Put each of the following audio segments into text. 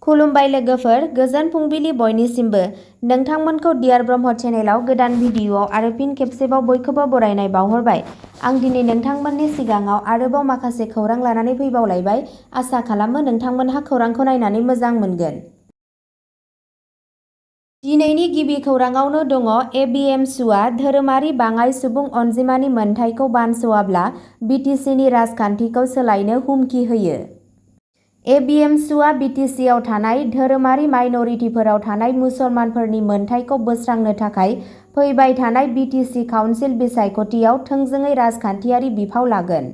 खुलुमबाय लोगोफोर, गोजोन फुंबिलि बयनिसिमबो। नोंथांमोनखौ डियार ब्रह्म चेनेलाव गोदान भिडिअ'आव आरो फिन खेबसेबाव बयखौबो बरायनाय बावहरबाय। आं दिनै नोंथांमोननि सिगाङाव आरोबाव माखासे खौरां लानानै फैबावलायबाय। आसा खालामो नोंथांमोनहा खौरांखौ नायनानै मोजां मोनगोन। दिनैनि गिबि खौराङावनो दङ एबिएमसुआ धोरोमारि बाङाइ सुबुं अनजिमानि मोनथायखौ बानस'वाब्ला बिटिसिनि राजखान्थिखौ सोलायनो हुमखि होयो। एबिएमसुआ बिटिसिआव थानाय धोरोमारि माइनरिटिफोराव थानाय मुसलमानफोरनि मोनथायखौ बोस्रांनो थाखाय फैबाय थानाय बिटिसि काउन्सिल बिसायख'थियाव थोंजोङै राजखान्थियारि बिफाव लागोन।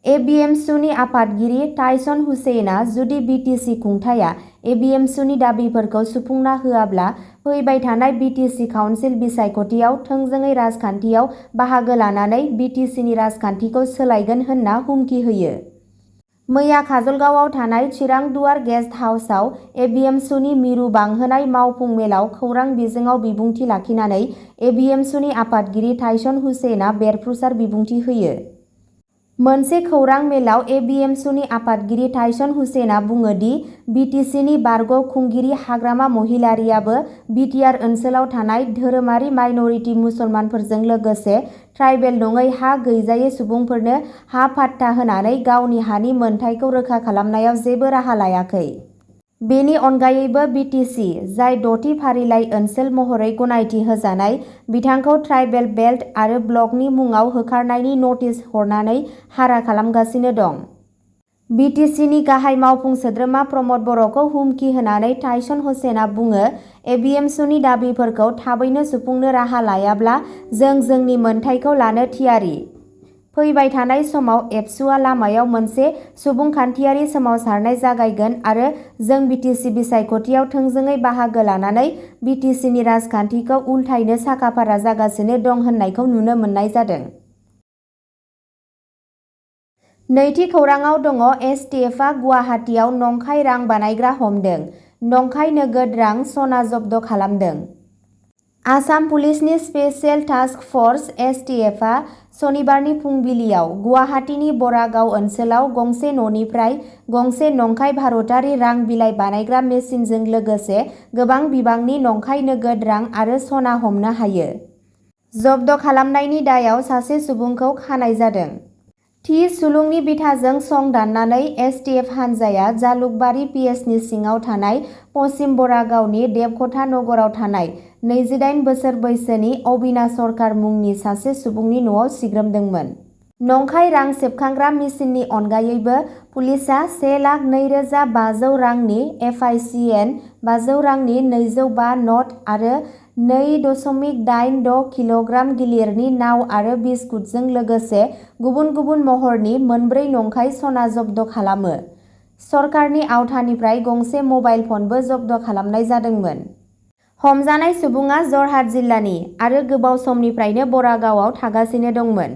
एबिएमसुनि आफादगिरि टाइसन हुसैनआ जुदि बिटिसि खुंथायआ एबिएमसुनि दाबिफोरखौ सुफुंना होआब्ला फैबाय थानाय बिटिसि काउन्सिल बिसायख'थियाव थोंजोङै राजखान्थियाव बाहागो लानानै बिटिसिनि राजखान्थिखौ सोलायगोन होनना हुमखि होयो। मैया काजलगावआव थानाय चिरांदुवार गेस्ट हाउसआव एबिएमसुनि मिरु बांहोनाय मावफुं मेलाव खौरां बिजोङाव बिबुंथि लाखिनानै एबिएमसुनि आफादगिरि टाइसन हुसैनआ बेरफ्रुसार बिबुंथि होयो। मोनसे खौरां मेलाव एबिएमसुनि आफादगिरि टाइसन हुसैनआ बुङो दि बिटिसिनि बारग' खुंगिरि हाग्रामा महिलारीआबो बिटिआर ओनसोलाव थानाय धोरोमारि माइनरिटि मुसलमानफोरजों लोगोसे ट्राइबेल नङै हा गैजायै सुबुंफोरनो हा पाट्टा होनानै गावनि हानि मोनथायखौ रोखा खालामनायाव जेबो राहा लायाखै। बेनि अनगायैबो बिटिसि, जाय द'थि फारिलाइ ओनसोल महरै गनायथि होजानाय, बिथांखौ ट्राइबेल बेल्ट आरो ब्लकनि मुङाव होखारनायनि नटिस हरनानै हारा खालामगासिनो दं। बिटिसिनि गाहाय मावफुं सोद्रोमा प्रमद बर'खौ हुमखि होनानै टाइसन हुसैनआ बुङो, एबिएमसुनि दाबिफोरखौ थाबैनो सुफुंनो राहा लायाब्ला जों जोंनि मोनथायखौ लानो थियारि। फैबाय थानाय समाव एबसुआ लामायाव मोनसे सुबुंखान्थियारि सोमावसारनाय जागायगोन आरो जों बिटिसि बिसायख'थियाव थोंजोङै बाहागो लानानै बिटिसिनि राजखान्थिखौ उलथायनो साखाफारा जागासिनो दं होननायखौ नुनो मोननाय जादों। नैथि खौराङाव दङ एसटिएफआ गुवाहाटीआव नंखाय रां बानायग्रा हमदों, नंखाय नोगोद रां सना जब्द खालामदों। आसाम पुलिसनि स्पेसियेल टास्क फर्स एसटिएफआ सनिबारनि फुंबिलियाव गुवाहाटीनि बरागाव ओनसोलाव गंसे न'निफ्राय गंसे नंखाय भारतारि रां बिलाइ बानायग्रा मेसिनजों लोगोसे गोबां बिबांनि नंखाय नोगोद रां आरो सना हमनो हायो। जब्द खालामनायनि दायाव सासे सुबुंखौ खानाय जादों। थि सुलुंनि बिथाजों सं दाननानै एसटिएफ हानजाया जालुकबारि पिएसनि सिङाव थानाय पश्चिम बरागावनि देबकथा नगराव थानाय 28 बोसोर बैसोनि अबिनाश सरकार मुंनि सासे सुबुंनि न'आव सिग्रोमदोंमोन। नंखाय रां सेबखांग्रा मेसिननि अनगायैबो पुलिसआ 1,02,500 रांनि एफआइसिएन, 500 रांनि 205 नट आरो 2.86 किल'ग्राम गिलिरनि नाव आरो बिस्कुटजों लोगोसे गुबुन गुबुन महरनि 4 नंखाय सना जब्द खालामो। सरकारनि आवथानिफ्राय गंसे मबाइल फनबो जब्द खालामनाय जादोंमोन। हमजानाय सुबुङा जरहाट जिल्लानि आरो गोबाव समनिफ्रायनो बरागावआव थागासिनो दंमोन।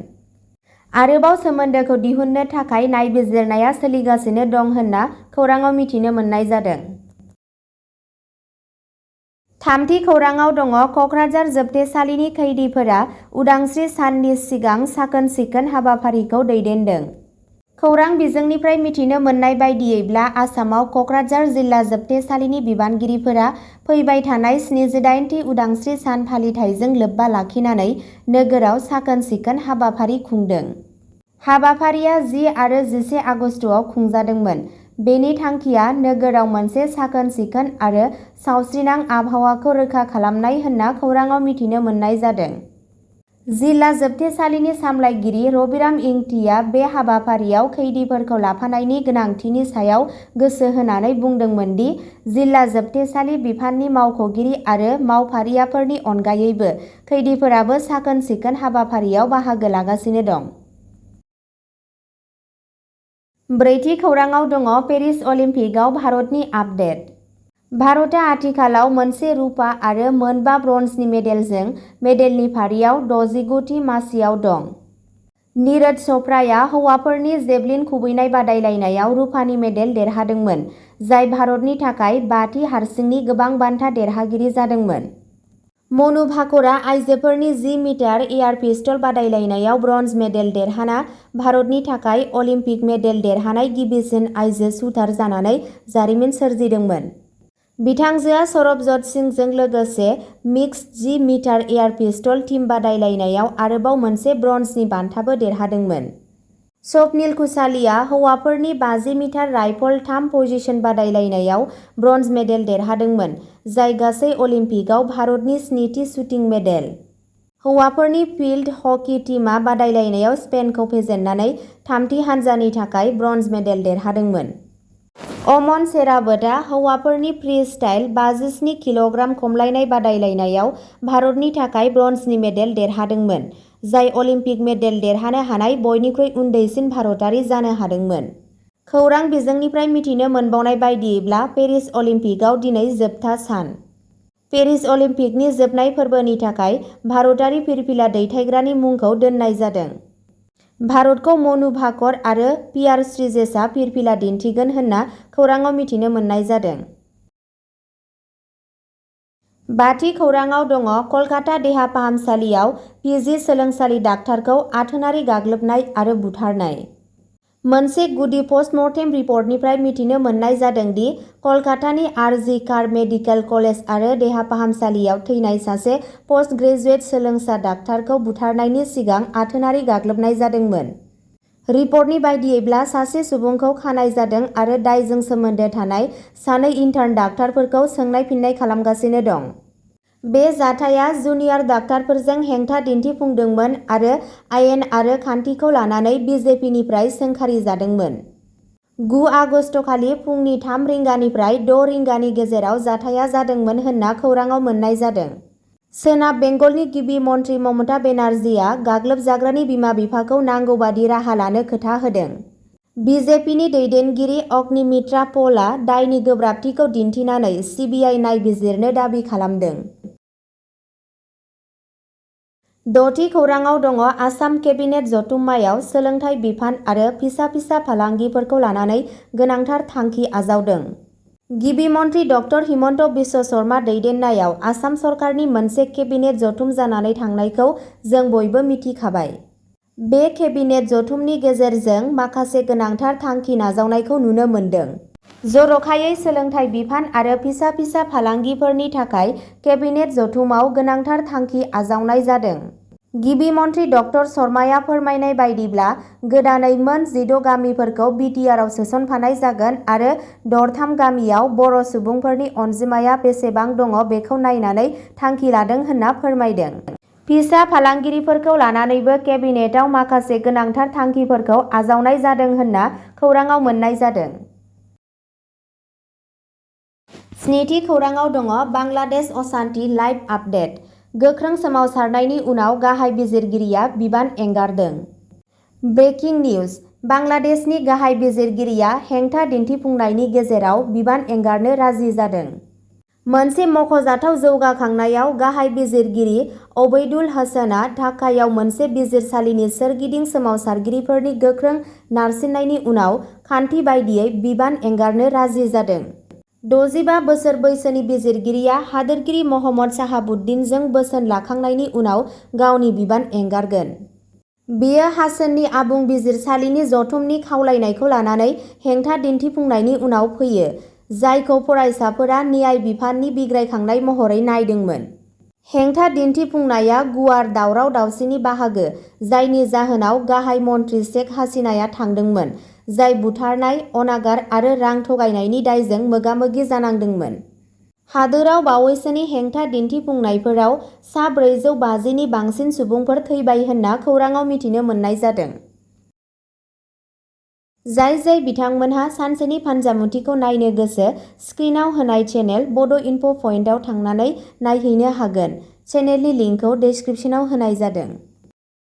आरोबाव सोमोन्दोखौ दिहुननो थाखाय नायबिजिरनाया सोलिगासिनो दं होनना खौराङाव मिथिनो मोननाय जादों। थामथि खौराङाव दङ क'क्राझार जोबथेसालिनि खैदिफोरा उदांस्रि साननि सिगां साखोन-सिखोन हाबाफारिखौ दैदेनदों। खौरां बिजोंनिफ्राय मिथिनो मोननाय बायदियैब्ला आसामाव क'क्राझार जिल्ला जोबथेसालिनि बिबानगिरिफोरा फैबाय थानाय 78थि उदांस्रि सान फालिथायजों लोब्बा लाखिनानै नोगोराव साखोन-सिखोन हाबाफारि खुंदों। हाबाफारिया 10 आरो 11 आगस्तआव खुंजादोंमोन। बेनि थांखिया नोगोराव मोनसे साखोन-सिखोन आरो सावस्रिनां आबहावाखौ रोखा खालामनाय होनना खौराङाव मिथिनो मोननाय जादों। जिल्ला जोबथेसालिनि सामलायगिरि रबिराम इंतिया बे हाबाफारियाव खैदिफोरखौ लाफानायनि गोनांथिनि सायाव गोसो होनानै बुंदोंमोन दि जिल्ला जोबथेसालि बिफाननि मावख'गिरि आरो मावफारियाफोरनि अनगायैबो खैदिफोराबो साखोन-सिखोन हाबाफारियाव बाहागो लागासिनो दं। ब्रैथि खौराङाव दङ पेरिस अलिम्पिकआव भारतनि आपडेट। भारतआ आथिखालाव मोनसे रुपा आरो 5 ब्रन्जनि मेडेलजों मेडेलनि फारियाव 69थि मासियाव दं। नीरज चोपड़ाया हौवाफोरनि जेभलिन खुबैनाय बादायलायनायाव रुपानि मेडेल देरहादोंमोन, जाय भारतनि थाखाय 5थि हारसिंनि गोबां बान्था देरहागिरि जादोंमोन। मनु भाकरआ आइजोफोरनि 10 मिटार एयार पिस्टल बादायलायनायाव ब्रन्ज मेडेल देरहाना भारतनि थाखाय अलिम्पिक मेडेल देरहानाय गिबिसिन आइजो शुटार जानानै जारिमिन सोरजिदोंमोन। बिथांजोआ सरबजत सिंहजों लोगोसे mixed 10 metre air pistol team बादायलायनायाव आरोबाव मोनसे ब्रन्जनि बान्थाबो देरहादोंमोन। स्वप्निल कुसालीआ हौवाफोरनि 50 मिटार राइफल 3 पजिशन बादायलायनायाव ब्रन्ज मेडेल देरहादोंमोन, जाय गासै अलिम्पिकआव भारतनि 7थि शुटिं मेडेल। हौवाफोरनि फिल्ड हकी टीमआ बादायलायनायाव स्पेनखौ फेजेननानै 3थि हानजानि थाखाय ब्रन्ज मेडेल देरहादोंमोन। अमन सेरावतआ हौवाफोरनि फ्री स्टाइल 57 किल'ग्राम खमलायनाय बादायलायनायाव भारतनि थाखाय ब्रन्जनि मेडेल देरहादोंमोन, जाय अलिम्पिक मेडेल देरहानो हानाय बयनिख्रुइ उन्दैसिन भारतारि जानो हादोंमोन। खौरां बिजोंनिफ्राय मिथिनो मोनबावनाय बायदियैब्ला पेरिस अलिम्पिकआव दिनै जोबथा सान। पेरिस अलिम्पिकनि जोबनाय फोरबोनि थाखाय भारतारि फिरफिला दैथायग्रानि मुंखौ दोननाय जादों। भारतखौ मनु भाकर आरो पियार श्रीजेशआ फिरफिला दिन्थिगोन होनना खौराङाव मिथिनो मोननाय जादों। बाथि खौराङाव दङ कलकाता देहा फाहामसालियाव पिजि सोलोंसालि डाक्टारखौ आथोनारि गाग्लोबनाय आरो बुथारनाय। मोनसे गुदि पस्टमर्टेम रिपर्टनिफ्राय मिथिनो मोननाय जादों दि कलकातानि आर.जि. कार मेडिकेल कलेज आरो देहा फाहामसालियाव थैनाय सासे पस्ट ग्रेजुएट सोलोंसा डाक्टारखौ बुथारनायनि सिगां आथोनारि गाग्लोबनाय जादोंमोन। रिपर्टनि बायदियैब्ला सासे सुबुंखौ खानाय जादों आरो दायजों सोमोन्दो थानाय सानै इन्टार्न डाक्टारफोरखौ सोंनाय-फिननाय खालामगासिनो दं। बे जाथाया जुनियर डाक्टारफोरजों हेंथा दिन्थिफुंदोंमोन आरो आयेन आरो खान्थिखौ लानानै बिजेपिनिफ्राय सोंखारिजादोंमोन। 9 आगस्तखालि फुंनि 3 रिंगानिफ्राय 6 रिंगानि गेजेराव जाथाया जादोंमोन होनना खौराङाव मोननाय जादों। सोनाब बेंगलनि गिबि मन्थ्रि ममता बेनार्जीआ गाग्लोबजाग्रानि बिमा-बिफाखौ नांगौबादि राहा लानो खोथा होदों। बिजेपिनि दैदेनगिरि अग्निमित्रा पलआ दायनि गोब्राबथिखौ दिन्थिनानै सिबिआइ नायबिजिरनो दाबि खालामदों। 6थि खौराङाव दङ आसाम केबिनेट जथुम्मायाव सोलोंथाइ बिफान आरो फिसा फालांगिफोरखौ लानानै गोनांथार थांखि आजावदों। गिबि मन्थ्रि ड हिमन्त बिश्व शर्मा दैदेननायाव आसाम सरकारनि मोनसे केबिनेट जथुम जानानै थांनायखौ जों बयबो मिथिखाबाय। बे केबिनेट जथुमनि गेजेरजों माखासे गोनांथार थांखि नाजावनायखौ नुनो मोन्दों। जर'खायै सोलोंथाइ बिफान आरो फिसा फालांगिफोरनि थाखाय केबिनेट जथुमाव गोनांथार थांखि आजावनाय जादों। गिबि मन्थ्रि ड शर्माया फोरमायनाय बायदिब्ला गोदानै मोन 16 गामिफोरखौ बिटिआरआव सोसनफानाय जागोन आरो दरथाम गामियाव बर' सुबुंफोरनि अनजिमाया बेसेबां दङ बेखौ नायनानै थांखि लादों होनना फोरमायदों। फिसा फालांगिरिफोरखौ लानानैबो केबिनेटआव माखासे गोनांथार थांखिफोरखौ आजावनाय जादों होनना खौराङाव मोननाय जादों। 7थि खौराङाव दङ बांलादेश अशान्ति लाइभ आपडेट। गोख्रों सोमावसारनायनि उनाव गाहाय बिजिरगिरिया बिबान एंगारदों। ब्रेकिं निउज बांलादेशनि गाहाय बिजिरगिरिया हेंथा दिन्थिफुंनायनि गेजेराव बिबान एंगारनो राजि जादों। मोनसे मख'जाथाव जौगाखांनायाव गाहाय बिजिरगिरि अबैदुल हसनआ ढाकायाव मोनसे बिजिरसालिनि सोरगिदिं सोमावसारगिरिफोरनि गोख्रों नारसिननायनि उनाव खान्थि बायदियै बिबान एंगारनो राजि जादों। 65 बोसोर बैसोनि बिजिरगिरिया हादोरगिरि महम्मद शाहाबुद्दिनजों बोसोन लाखांनायनि उनाव गावनि बिबान एंगारगोन। बेयो हासननि आबुं बिजिरसालिनि जथुमनि खावलायनायखौ लानानै हेंथा दिन्थिफुंनायनि उनाव फैयो, जायखौ फरायसाफोरा न्याय बिफाननि बिग्रायखांनाय महरै नायदोंमोन। हेंथा दिन्थिफुंनाया गुवार दावराव-दावसिनि बाहागो, जायनि जाहोनाव गाहाय मन्थ्रि शेख हासिनाया थांदोंमोन, जाय बुथारनाय, अनागार आरो रां थगायनायनि दायजों मोगा-मोगि जानांदोंमोन। हादोराव बावैसोनि हेंथा दिन्थिफुंनायफोराव सा 450 नि बांसिन सुबुंफोर थैबाय होनना खौराङाव मिथिनो मोननाय जादों। जाय बिथांमोनहा सानसेनि फानजामुथिखौ नायनो गोसो, स्क्रिनाव होनाय चेनेल बड' इनफ' पइन्टआव थांनानै नायहैनो हागोन। चेनेलनि लिंकखौ डेस्क्रिप्शनाव होनाय जादों।